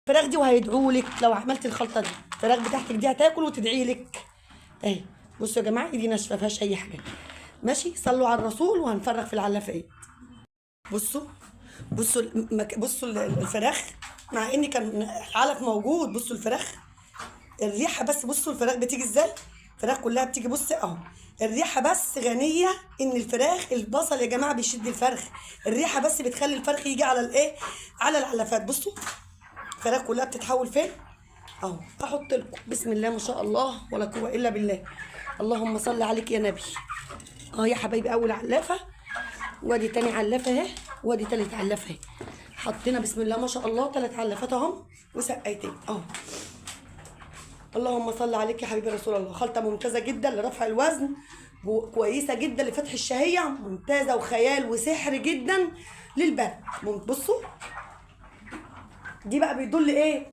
الفراخ دي وهيدعوا لك لو عملتي الخلطة دي. الفراخ بتاعتك دي هتاكل وتدعي لك اهي. بصوا يا جماعة ايدي ناشفة فيهاش اي حاجة. ماشي، صلوا على الرسول. وهنفرغ في العلافات. بصوا بصوا بصوا الفراخ، مع ان كان العلف موجود. بصوا الفراخ الريحة بس، بصوا الفراخ بتيجي ازاي، الفراخ كلها بتيجي. بص اهو الريحة بس غنية، ان الفراخ البصل يا جماعة بيشد الفرخ، الريحة بس بتخلي الفرخ يجي على الايه، على العلافات. بصوا الفراخ كلها بتتحول فين اهو. احط لكم بسم الله ما شاء الله ولا قوة الا بالله، اللهم صل عليك يا نبي. اهو يا حبايبي اول علافه، وادي تاني علافه اهي، وادي تالت علافه اهي. حطينا بسم الله ما شاء الله 3 علافات اهم وسقايتين اهو. اللهم صل عليك يا حبيبي رسول الله. خلطه ممتازة جدا لرفع الوزن، كويسة جدا لفتح الشهية، ممتازة وخيال وسحر جدا للبرد. بصوا دي بقى بيدل ايه؟